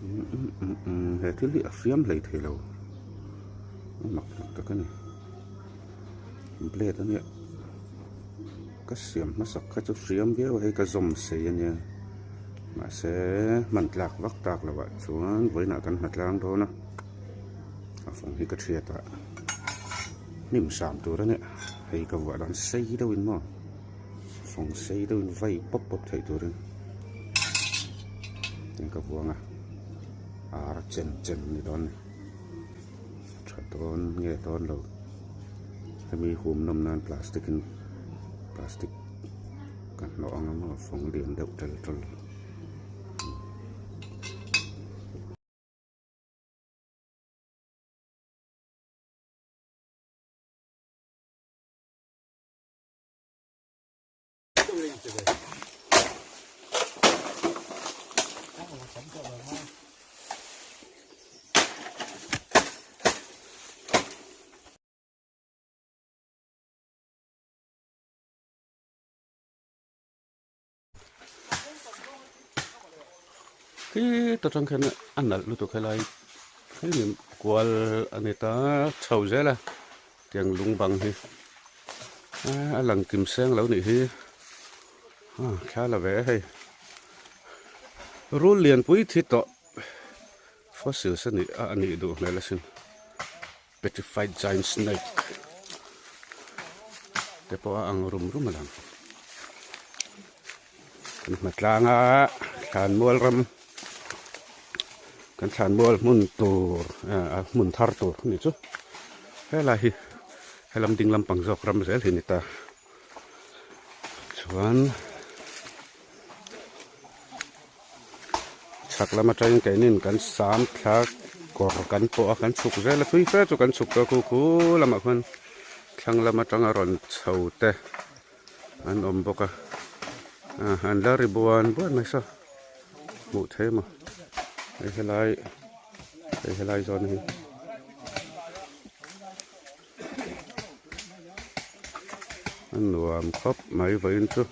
He thil hi a hriam hlei thei lo a mak mak tak a ni blade a nia ka siam hmasak kha chu hriam viau a hei ka zawm sei a nia mahse hman tlak vak tak loh ah chuan vawiinah kan hna tlang dawn a a fawng hi ka thiat a hnim hram tur a nia hei ka vuah dan sei deuhin maw. Fawng sei deuhin vai pawp pawp theih turin eng ka vuang a ar chen chen a ni dawn a ni tha dawn nge dawn lo hemi hum nawm nan plastic in plastic ka hnawh ang a maw fawng lian deuh tel tawl. Khi ta tang khian a nalh lutuk helai hemi kual a ni ta chho zel a tiang lung bang hi a lang kim seng lo nih hi thla la ve hei rul lianpui thi tawh fossils a nih a nih duh hmel asin. Petrified giant snake te pawh a ang rum rum a lang. Kan hma tlang a thlanmual ram kan thlanmual hmun tur a hmun thar tur a ni chu helai hi helam ding lampang zawk ram zel hi a ni ta chuan Chhak lam atangin keinin kan sam thla kawr kan pawh a kan chhuk zel a thui fe chu kan chhuk tawh a khu khu lamah khuan thlang lam atanga rawn chho te an awm bawk a an la ri buan buan mai saw hmuh theih maw hei helai hei helai zawn hi. A nuam khawp mai vawiin chu.